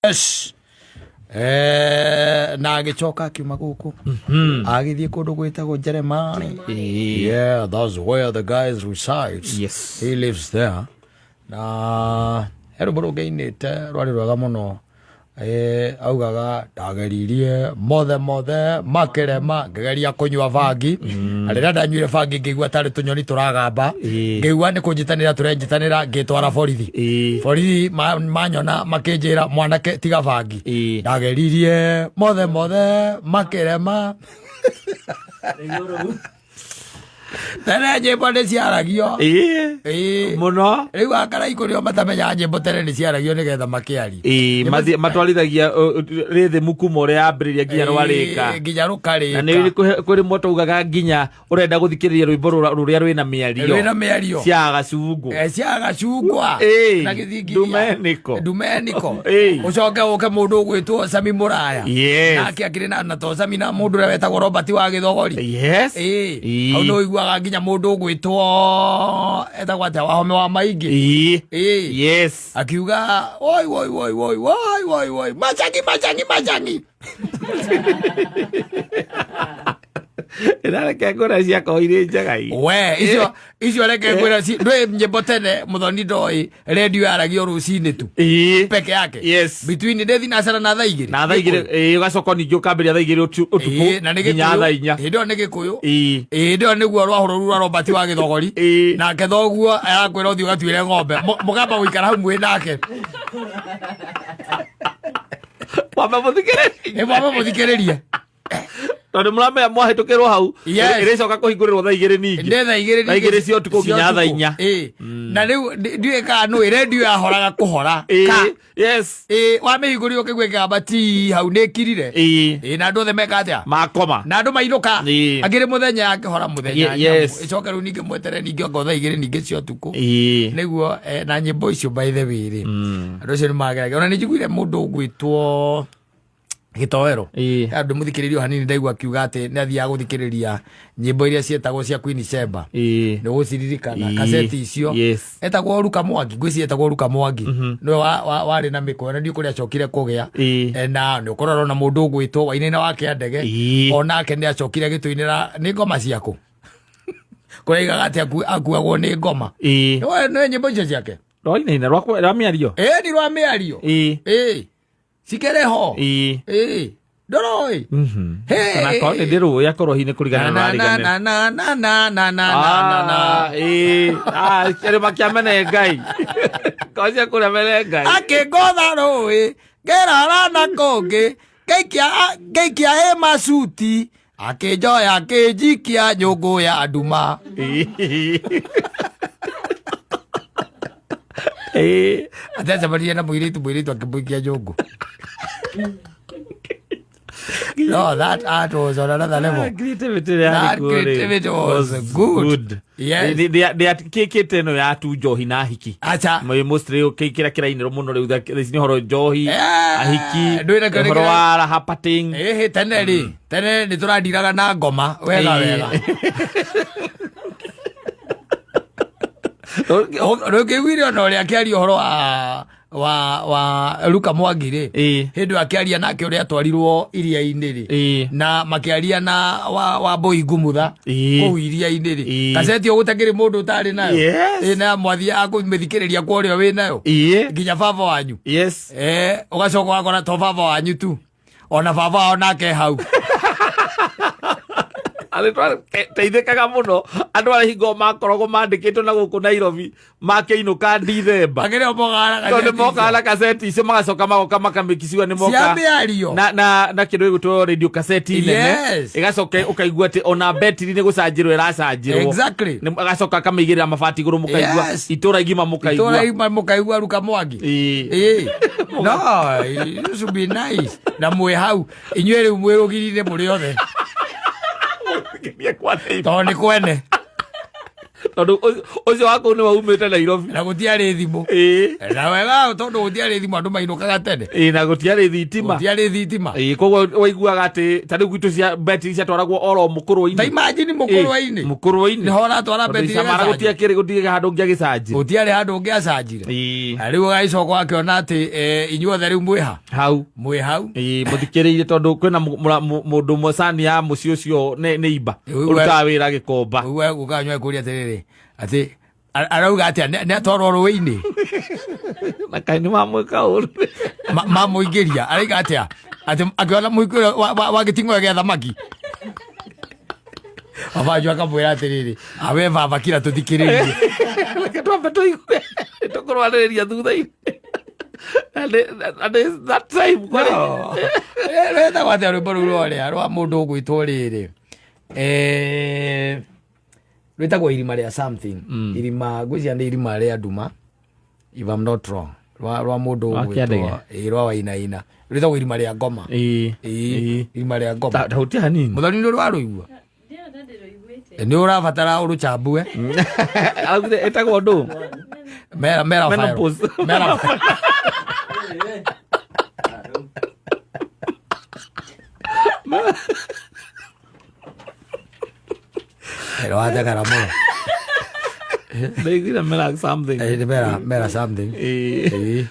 Yes. Na agĩcoka akiuma gũkũ agĩthiĩ kũndũ gwĩtagwo Jeremani. Yeah, that's where the guys resides. He lives there. Na he rwĩmbo rũngĩinĩte rwarĩ rwega mũno. Augaga ndageririe mothe mothe makĩrema, ngĩgeria kũnyua bangi, na rĩrĩa ndanyuire bangi ngĩigua tarĩ tũnyoni tũragamba, ngĩigua nĩ kũnjitanĩra tũrenjitanĩra, ngĩtwara borithi. Borithi manyona makĩnjĩra, mwanake, tiga bangi. Ndageririe mothe mothe makĩrema. Tene nyĩmbo nĩ ciaragio. Mũno. Rĩu akaraikũ nĩo matamenyaga nyĩmbo tene nĩ ciaragio nĩgetha makĩarie. Ĩĩ, matwarithagia rĩthĩmu kuma ũrĩa yambĩrĩria nginya rwarĩka. Nginya rũkarĩka. Na nĩ kwĩ rĩmwe taugaga nginya ũrenda gũthikĩrĩria rwĩmbo rũrĩa rwĩna mĩario. Rwĩna mĩario. Cia gacungũ. Cia gacungwa. Na gĩthingithia. Ndumeniko. Ndumeniko. Ũcoke ũke mũndũ ũgwĩtwo Sami Mũraya. Nake akĩrĩ na to Sami na mũndũ ũrĩa wetagwo Robert wa Gĩthogori. Hau nĩ ũiguaga nginya mũndũ ũgwĩtwo etagwo atĩa, Wahome wa Maingĩ. Akiuga woi woi woi woi woi woi woi, machangi machangi machangi. Ĩrareke ngũra ciakorwo irĩ njega ii. We icio reke ngwĩra ndwĩ nyĩmbo tene mũthoni ndoĩ redio yaragio rũcinĩ tu peke yake. Between ndĩ thinacara na thaa 2. Na thaa 2, ũgacoka ningĩ ũkambĩrĩria thaa 2 ũtukũ Na nĩ nginya Gĩkũyũ. thaa 4. Hĩndĩ ĩyo nĩ Gĩkũyũ. Hĩndĩ ĩyo nĩguo rwahũrũru rwa Robert wa Gĩthogori. Nake thoguo arakwĩra ũthiĩ ũgatuĩre ng'ombe. Mũkamba gũikara hau mwĩ nake. Mwambe mũthikĩrĩrie. Ĩ, mwambe mũthikĩrĩrie. Tondũ mũramenya mwahĩtũkĩrwo hau, ĩrĩcoka kũhingũrĩrwo thaa 2 ningĩ. Nĩ thaa 2. Thaa 2 cia ũtukũ nginya thaa 4. Na rĩu ndiũĩ kana nũĩ redio yahoraga kũhora. Ka. Wamĩhingũrire ũkĩigua ĩkĩgamba ti hau nĩ ĩkirire. Na andũ othe meka atĩa? Makoma. Na andũ mainũka. Akĩrĩ mũthenya akĩhora mũthenya. Yes. Ĩcoke rĩu ningĩ mwetere ningĩ okorwo thaa 2 ningĩ cia ũtukũ. Nĩguo na nyĩmbo icio by the way rĩ. Andũ acio nĩ mageragia. Ona nĩ njiguire mũndũ ũgwĩtwo Gĩtoero. Andũ mũthikĩrĩrio hanini ndaigua akiuga atĩ nĩ athiaga gũthikĩrĩria nyĩmbo iria cietagwo cia Queen Sheba. Nĩ gũciririkana kaseti icio. Etagwo Ruka Mwangi, ngwĩciria etagwo Ruka Mwangi. Nĩwe warĩ na mĩkwa na ndiũ kũrĩa acokire kũgĩa. Na nĩ ũkorora ona mũndũ ũgwĩtwo Wainaina wa Kĩandege. Onake nĩ acokire agĩtũinĩra nĩ ngoma ciaku. Kũrĩa aigaga atĩ akuagwo nĩ ngoma. Nĩ nyĩmbo icio ciake. Rwainaina rwa mĩario. Ĩĩ, ni rwa mĩario. Cikĩrĩ ho. Ĩĩ. Ndũrũĩ? Hey. Kana korwo nĩ ndĩrũĩ akorwo hihi nĩ kũringana na Na, na, rũrariganĩra. na, na, na, na, na, na, na, na. Kĩrĩma kĩa mene Ngai. Ngoro cia kũrĩa mene Ngai. Akĩngũtha rũĩ ngĩrora na kũngĩ, ngĩikia ĩ macuti, akĩnjoya akĩnjikia nyũngũ ya nduma. Atacemanirie na mũirĩtu, mũirĩtu akĩmũikia nyũngũ. No, that art was on another level. Creativity ĩrĩa yarĩ That kuo rĩ, creativity was good. Yes. Kĩkĩte ĩno ya tu njohi na ahiki. Acha. Mostly kĩrĩa kĩrainĩrwo mũno rĩu thaa ici nĩ ũhoro njohi, ahiki, ndwĩna kĩrĩa ũhoro wa raha partying. Ĩhĩ, tene rĩ, tene nĩ tũrandiraga na ngoma wega wega. Rũngĩiguire ona ũrĩa akĩaria ũhoro wa Luka Mwangi rĩ, hĩndĩ ĩyo akĩaria nake ũrĩa atwarirwo iria-inĩ rĩ, na makĩaria na wa Mbũi Ngumutha kũu iria-inĩ rĩ, kaseti ũgũtakĩrĩ mũndũ ũtarĩ nayo. Na mwathiaga kũmĩthikĩrĩria kwa ũrĩa wĩ nayo nginya baba wanyu. Ũgacoka ũgakora to baba wanyu tu, ona baba wao nake hau. Arĩ teithĩkaga mũno andũ arĩa hingo makoragwo mandĩkĩtwo na gũkũ Nairobi makĩinũka Ndithemba. Akĩrĩ o mokaga na tondũ kaseti mokaga icio. Na kaseti icio magacoka magoka makamĩkiciwa nĩ Cia moka mĩario. na kĩndũ gĩgwĩtwo radio kaseti nene. Ĩgacoka ũkaigua atĩ ona betiri nĩ gũcanjĩrwo ĩracanjĩrwo. Agacoka akamĩigĩrĩra mabati igũrũ mũkaigua itũra igima mũkaigua. Itũra igima mũkaigua Ruka Mwangi. Ĩĩ. No, it should be nice. Na mwĩ hau inyuĩ rĩu mwĩ rũgiri-inĩ mũrĩ othe. Nginya kwa neighbor. Tondũ nĩ kwene. Tondũ ũcio wa kũu nĩwe umĩte Nairobi. Na gũtiarĩ thimũ. Ĩĩ. Na wega tondũ gũtiarĩ thimũ, andũ mainũkaga tene. Ĩĩ, na gũtiarĩ thitima. Gũtiarĩ thitima. Ĩĩ, koguo waiguaga atĩ ta rĩu gwitũ cia betiri ciatwaragwo oro mũkũrwe-inĩ. Ta imagine mũkũrwe-inĩ. Mũkũrwe-inĩ. Nĩho ũratwara betiri. Samara gũtiakĩrĩ, gũtirĩ handũ ũngĩagĩcanjire. Gũtiarĩ handũ ũngĩacanjire. Ĩĩ. Na rĩu ũgagĩcoka ũgakĩona atĩ inyuothe rĩu mwĩha hau. Mwĩ hau. Ĩĩ, mũthikĩrĩirie tondũ kwĩna mũndũ ũmwe cani ya mũciĩ ũcio nĩ imba ũrutaga wĩra Gĩkomba. Ũguo gũkanyua kũria atĩrĩrĩ, atĩ arauga atĩa, nĩ atwarwo rũĩ-inĩ. Na kaĩ nĩ mamwĩka ũru. Mamũingĩria arauga atĩa, atĩ akĩona mũhiki ũrĩa wa gĩting'oe gĩa thamaki. Abanju akamwĩra atĩrĩrĩ, awe baba, kira tũthikĩrĩrie. Reke twambe tũigue, tũkũrwanĩrĩria thutha-inĩ. And it's that time kwari. No. Rwetagwo atĩa rwĩmbo rũu rwarĩa rwa mũndũ ũgwĩtwo rĩrĩ, rwĩtagwo irima rĩa something, irima, ngwĩciria nĩ irima rĩa nduma, if I'm not wrong, rwa mũndũ Wa ũgwĩtwo Kĩandege? Ĩĩ, rwa Wainaina, rwĩtagwo irima rĩa ngoma. Ĩĩ. Ĩĩ, irima rĩa ngoma. Tahutia hanini. Mũthoni, nĩ rwarũigua? Nĩ ũrabatara ũrũchambue. Araugire ĩtagwo ndũ? Mera file. Menopause. Mera file. Ero wathekara mũno. Ndaiguire mera something. Ĩĩ, nĩ mera something. Ĩĩ. Ĩĩ.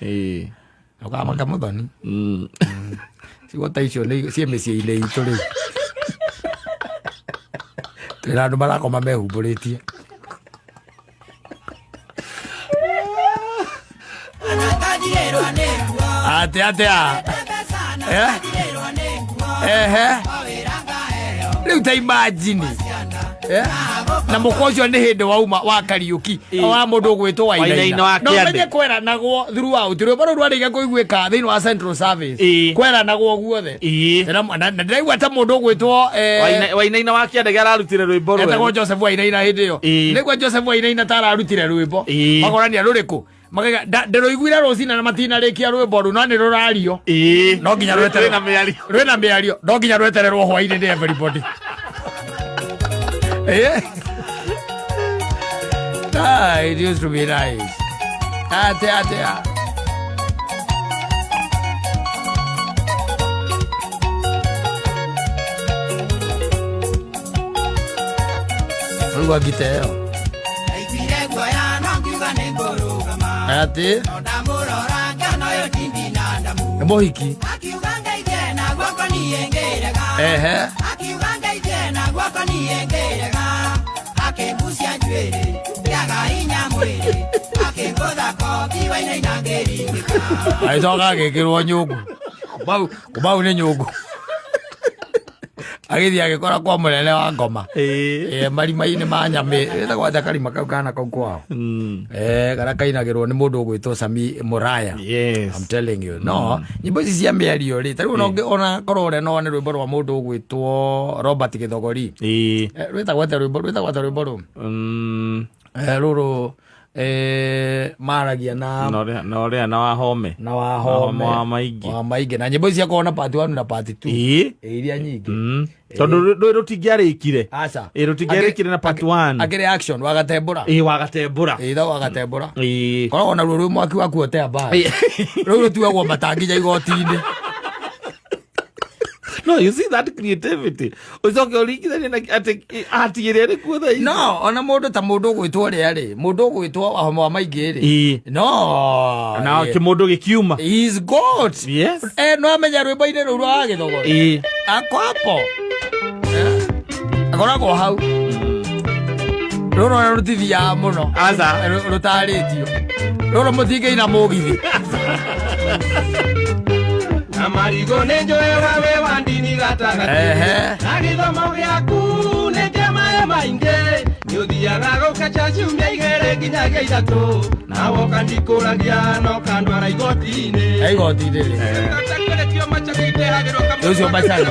Ĩĩ. Ũkamaka mũthoni. Ciugo ta icio nĩ ciĩ mĩciĩ-inĩ itũ rĩu. Twĩna andũ marakoma mehumbũrĩtie. Atĩ atĩa? Eh? Ehe. Rĩu ta imagine. Eh? Na mũkwa ũcio nĩ hĩndĩ wauma wa Kariũki wa mũndũ ũgwĩtwo Wainaina Wainaina. wa No Kĩande. menye kweranagwo throughout rwĩmbo rũu rwarĩkia kũiguĩka thĩinĩ wa Central Service. Kweranagwo guothe. Na ndĩraigua ta mũndũ ũgwĩtwo Wainaina wa Kĩandege ararutire rwĩmbo etagwo rwerũ. Joseph Wainaina hĩndĩ ĩyo. Nĩguo Joseph Wainaina ta ararutire rwĩmbo. Makorania rũrĩkũ? Makaiga ndĩrũiguire rũcinĩ na matinarĩkia rwĩmbo rũu, no nĩ rũrario. No nginya rwetererwo. Rwĩna mĩario. Rwĩna mĩario. No nginya rwetererwo hwainĩ nĩ everybody. It used to be nice. Ate, ate, ah. Rũgua ngita ĩyo. Atĩ? Nĩ mũhiki. Ehe. Agĩcoka agĩkĩrwo nyũngũ. Kumau nĩ nyũngũ. Agĩthiĩ agĩkora kwa mũnene wa ngoma. Marima-inĩ ma nyamĩ. Ĩtagwo atĩa karima kau kana kau kwao? Karĩa kainagĩrwo nĩ mũndũ ũgwĩtwo Sami Muraya. I'm telling you. No, nyĩmbo ici cia mĩario rĩ, ta rĩu ona korwo ũrĩa no nĩ rwĩmbo rwa mũndũ ũgwĩtwo Robert Gĩthogori. Rwĩtagwo atĩa rwĩmbo? Rwĩtagwo atĩa rwĩmbo rũu? Rũrũ, maragia na Na ũrĩa na Wahome. Na Wahome. Wa Maingĩ. Wa Maingĩ. Na nyĩmbo ici ciakorwo na part 1 na part 2. Iria nyingĩ. Tondũ rũĩ rũtingĩarĩkire. Aca. Rũtingĩarĩkire na part 1. Akĩrĩ action wagatembũra. Wagatembũra. Tha wagatembũra. Koragwo naruo rwĩ mwaki wa kuotea mbara. Rũu rũtuagwo matanginya igoti-inĩ. No, you see that creativity. Ũcoke ũringithanie na atĩ ati ĩrĩa ĩrĩ kuo thaa ici. No, ona mũndũ ta mũndũ ũgwĩtwo ũrĩa rĩ, mũndũ ũgwĩtwo Wahome wa Maingĩ rĩ. No. Na kĩmũndũ gĩkiuma. He's God. Yes. No amenya rwĩmbo-inĩ rũu rwa Gĩthogori. Ako hapo. Akoragwo hau. Rũrũ ona rũtithiaga mũno. Aca. Rũtarĩtio. Rũrũ mũtingĩina mũgithi. Na marigũ nĩ njũĩ we wĩ wa ndini gatagatĩ. Na gĩthomo gĩaku nĩ kĩa maĩ maingĩ. Nĩ ũthiaga gũkacha ciumia igĩrĩ nginyagia ithatũ. Na woka ndikũragia no kandwara igoti-inĩ. Igoti-inĩ rĩ. Ũcio Machani.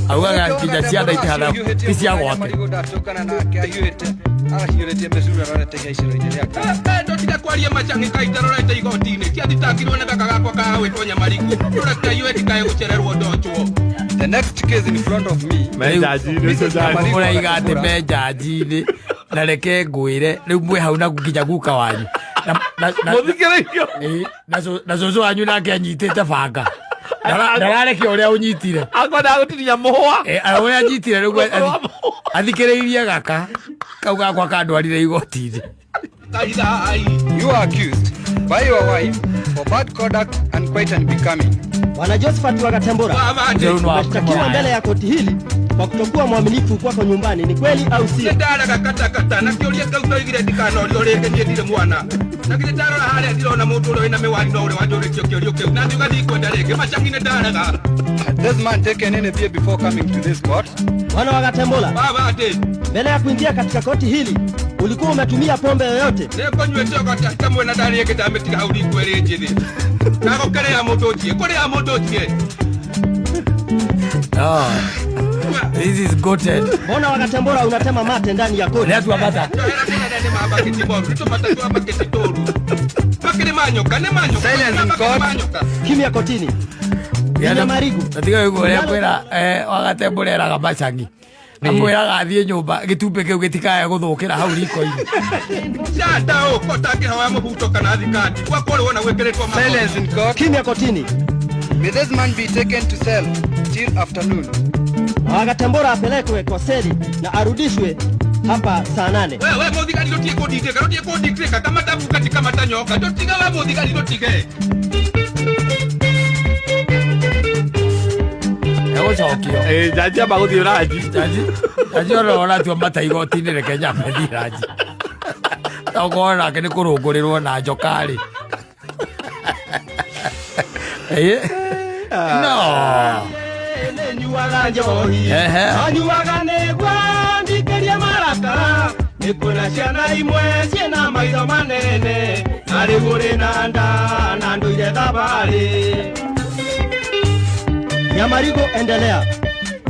Augaga nginya ciana itihana ti cia gwake. Ndatũkana nake ahiũhĩte, arahiũrĩtie mĩcura arorete gĩicĩro-inĩ rĩake. Ndotire kwaria Machang'i kaita rorete igoti-inĩ. Kĩathitangirwo nĩ gaka gakwa ka gwĩtwo Nyamarigũ. Rorete iwe ndikae gũcererwo ndochwo. The next case in front of me. Me njanji-inĩ, ũcio njanji. Ũraiga atĩ me njanji-inĩ. Na reke ngwĩre rĩu mwĩ hau na nginya guka wanyu Mũthikĩrĩrio. Ĩĩ, na cũcũ wanyu nake anyitĩte banga. Ndarareke ũrĩa ũnyitire. Akwenda gũtinia mũhwa. Ũrĩa anyitire rĩu athikĩrĩirie gaka kau gakwa kandwarire igoti-inĩ. You are accused by your wife for bad conduct and quite unbecoming. Bwana Josephat Wagatembora, umeshtakiwa mbele ya koti hili kwa kutokuwa mwaminifu kwako nyumbani, ni kweli au sio? Ndaraga katakata na kĩũria kĩu ndoigire ndikanorio rĩngĩ niĩ ndirĩ mwana. Na githĩ ndarora harĩa ndirona mũndũ ũrĩa wĩna mĩwani no ũrĩa wanjũrĩtio kĩũrio kĩu na ndiuga ndikwenda rĩngĩ Machangi nĩ ndaraga. Had this man taken any beer before coming to this court? Bwana Wagatembora, Baba ati mbele ya kuingia katika koti hili ulikuwa umetumia pombe yoyote? Nĩngũnyuĩte ũgati kamwe na ndarĩ ĩngĩ ndamĩtiga hau riko ĩrĩ njĩthĩ. Ndagũkĩrĩa mũndũ ũnjie, kũrĩa mũndũ ũnjie. This is goated. Mbona Wagatembora unatema mate ndani ya koti? Nĩ atua mata. Silence in court. Kimya kotini. Nyamarigu. Natiga ũguo ũrĩa kwĩra Wagatembora eraga Machangi. Amwĩraga athiĩ nyũmba gĩtumbĩ kĩu gĩtikae gũthũkĩra hau riko-inĩ. Shata ũko ũtangĩhoya mũbuto kana thikati. Gwakwa ũrĩ wona gwĩkĩrĩtwo magooti. Silence in court. Kimya kotini. May this man be taken to cell till afternoon. Wagatembora apelekwe kwa seli na arudishwe hapa saa 8. Wewe mũthigari ndũtige kũndindĩka, ndũtige kũndindĩka kama tabu katika matanyoka. Ndũtige we mũthigari ndũtige. Egũcokio. Jaji amba gũthiĩ ranji. Jaji ona ũratua mata igoti-inĩ reke nyambe thiĩ ranji. Tokorwo nake nĩ kũrũngũrĩrwo na njoka rĩ. No. Nĩnyuaga njohi. Anyuaga nĩguo ndikĩrie marakara. Nĩ kwĩna ciana imwe ciĩna maitho manene. Na rĩu ũrĩ na nda na ndũire thabarĩ. Nyamarigo, endelea.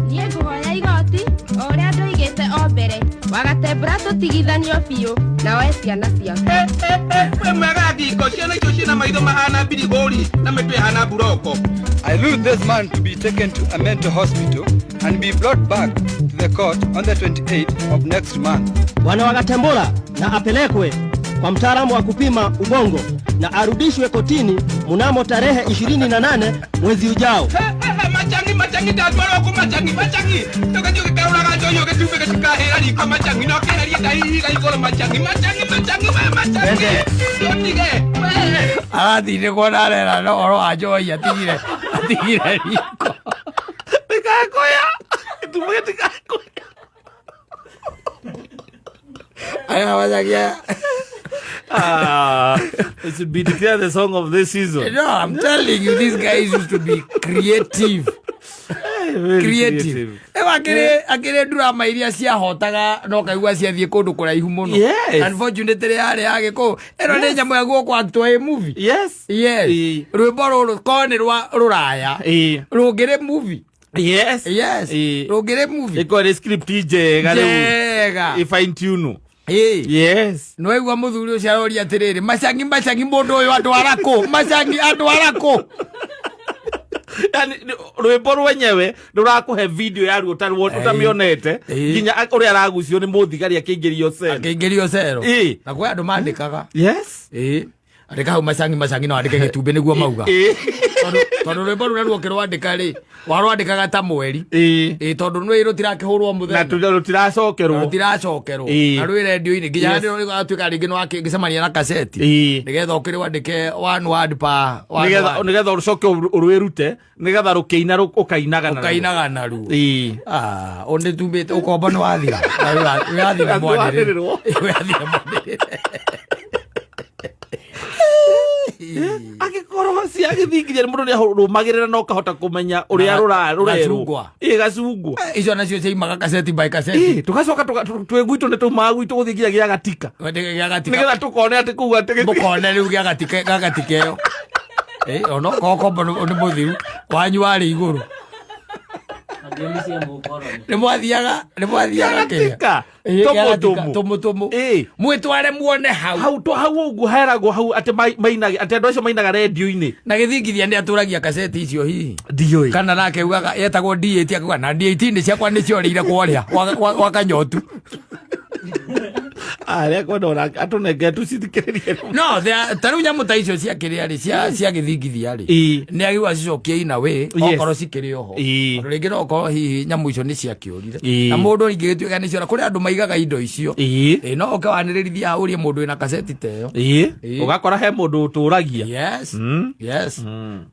Niĩ ngũhoya igoti o ũrĩa ndoigĩte o mbere. Wagatembora tũtigithanio biũ na woe ciana ciaku. We mwega ngingo ciana icio ciĩna maitho mahana mbirigũri na mĩtwe ĩhana mburoko. I rule this man to be taken to a mental hospital and be brought back to the court on the 28th of next month. Bwana Wagatembora na apelekwe kwa mtaalamu wa kupima ubongo na arudishwe kotini mnamo tarehe 28 mwezi ujao. Machangi machangi ndatwarwo kũ machangi machangi tũgathiĩ ũgĩkarũraga njohi ũgĩtumbĩ gĩtikahĩra riko machangi no kĩherie ndahihiga igũrũ machangi machangi machangi we machangi tũtige we Arathire kuona arera no ũhoro wa njohi atigire riko. Ndikakoya. Gĩtumbĩ gĩtikakoya. Aya wajagia. It should be declared the song of this season. No, I'm telling you, these guys used to be creative. Very Creative. Akĩrĩ drama iria ciahotaga no kaigua ciathiĩ kũndũ kũraihu mũno. Yes. Unfortunately yarĩ ya Gĩkũyũ. Ĩno nĩ nyamũ ya guoko act a movie. Yes. Yes. Rwĩmbo rũrũ korwo nĩ rwa rũraya. Rũngĩrĩ movie. Yes. Yes. Rũngĩrĩ movie. Ĩkorwo ĩrĩ script njega rĩu. Njega. Ĩ fine tune. Yes. Nĩwaigua mũthuri ũcio aroria atĩrĩrĩ, Machangi Machangi mũndũ ũyũ andwara kũ? Machangi andwara kũ? Yani rwĩmbo rwenyewe rũrakũhe video yaruo ũtamĩonete nginya ũrĩa aragucio nĩ mũthigari akĩingĩrio cero. Akĩingĩrio cero. Na kwĩ andũ mandĩkaga. Yes. Andĩka hau Machangi Machangi no andĩke gĩtumbĩ nĩguo mauga. Tondũ rwĩmbo rũrĩa ruo ũkĩrwandĩka rĩ, warwandĩkaga ta mweri. Tondũ nĩ rũtirakĩhũrwo mũthenya. Na rũtiracokerwo. Rũtiracokerwo. Na rwĩ redio-inĩ nginya rũgatuĩka rĩngĩ nĩ wakĩcemania na kaseti. Nĩgetha ũkĩrwandĩke one word per one word. Nĩgetha ũcoke ũrwĩrute, nĩgetha rũkĩina ũkainaga naruo. Ũkainaga naruo. Ũnĩtumbĩte ũkombo nĩ wathira. Wĩrathire mwanĩrĩro. Wĩrathire mwanĩrĩro. Angĩkorwo ciagĩthingiria mũndũ nĩarũmagĩrĩra na ũkahota kũmenya ũrĩa rũrerwo. Gacungwa. Icio nacio ciaimaga kaseti by kaseti. Tũgacoka twĩ gwitũ nĩ taumaga gwitũ gũthiĩ nginya gĩa gatika. Nĩgetha tũkone atĩ kũu atĩ mũkone rĩu gĩa gatika ĩyo. Onokorwo kombo nĩ mũthiru wanyu warĩ igũrũ. Nĩ mwathiaga kĩrĩa tũmũtũmũ mwĩtware muone hau hau hau ũguo heragwo hau atĩ mainage atĩ andũ acio mainaga redio-inĩ. Na gĩthingithia nĩ atũragia kaseti icio hihi ndiũĩ kana nake ugaga yetagwo D8 akauga na D8 nĩ ciakwa nĩ ciorĩire kwarĩa gwa kanyotu. Arĩa kwenda ona atũnengere tũcithikĩrĩrie. No ta rĩu nyamũ ta icio cia kĩrĩa rĩ, cia gĩthingithia rĩ, nĩ agĩrĩirwo acicokie in a way, okorwo cikĩrĩ oho. Tondũ rĩngĩ no okorwo hihi nyamũ icio nĩ ciakĩũrire, na mũndũ rĩngĩ gĩtuĩka nĩ ciora, kũrĩ andũ maigaga indo icio. Ĩ, no ũke wanĩrĩrithia hau ũrie mũndũ wĩna kaseti ta ĩyo. Ũgakora he mũndũ ũtũragia. Yes. Yes.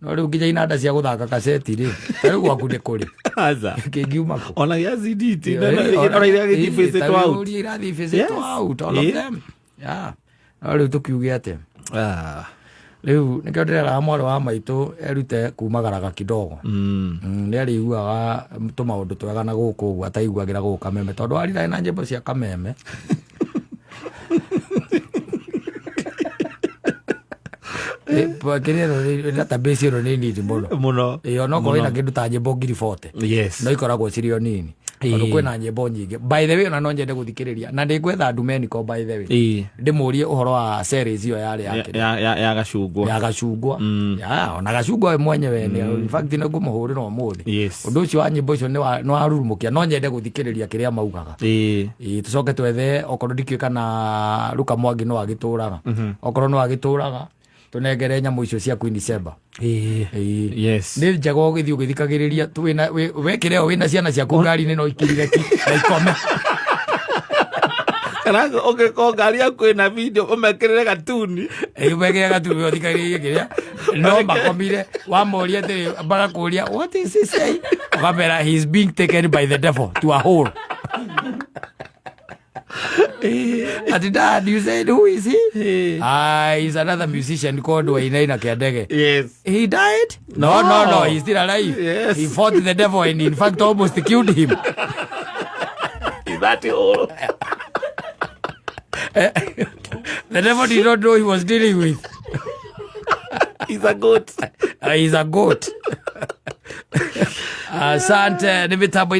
No rĩu nginya inanda cia gũthaka kaseti rĩ, ta rĩu gwaku nĩ kũrĩ? Aca. Kĩngiuma kũ? Ona gĩa CD ti ona iria gĩthi face it out. Irathi face it out, all of them. Yeah. No rĩu tũkiuge atĩa? Ah. Rĩu nĩkĩo ndĩreraga mwarĩ wa maitũ erute kumagaraga kidogo. Nĩ arĩiguaga tũmaũndũ twega na gũkũ ũguo ataiguagĩra gũkũ Kameme, tondũ warira na nyĩmbo cia Kameme. Kĩrĩa ĩno database ĩno nĩ nini mũno. Mũno. Ĩyo no korwo ĩna kĩndũ ta nyĩmbo 40,000. No ikoragwo cirĩ o nini, tondũ kwĩna nyĩmbo nyingĩ. By the way, ona no nyende gũthikĩrĩria na ndĩngwetha Ndumeniko, by the way, ndĩmũrie ũhoro wa series ĩyo yarĩ ya kĩrĩa? Ya gacungwa. Ya gacungwa. Ya, ona gacungwa we mwenyewe nĩ, in fact, nĩ ngũmũhũrĩra ũmũthĩ. Ũndũ ũcio wa nyĩmbo icio nĩ warurumũkia, no nyende gũthikĩrĩria kĩrĩa maugaga. Ĩĩ, tũcoke twethe, okorwo ndikĩũĩ kana Luka Mwangi no agĩtũraga, okorwo no agĩtũraga, tũnengere nyamũ icio cia Queen Sheba. Ĩĩ. Nĩ njega ũgĩthiĩ ũgĩthikagĩrĩria wekĩre o wĩna ciana ciaku ngari-inĩ, no ikirire ki na ikome. Kana ũngĩkorwo ngari yaku ĩna video, ũmekĩrĩre gatuni. Ĩĩ, ũmekĩre gatuni ũthikagĩrĩrie kĩrĩa no makomire, wamoria atĩrĩ, magakũria, "What is he saying?" Ũkamera, "He is being taken by the devil to a hole." Ati, "Dad, you said who is he?" "Ah, he's another musician called Wainaina Kiandege." "He died?" "No, no, no, he's still alive." "He fought the devil and in fact almost killed him." Is that all? "The devil did not know he was dealing with." He's a goat. He's a goat. Asante, nĩ mĩtambo.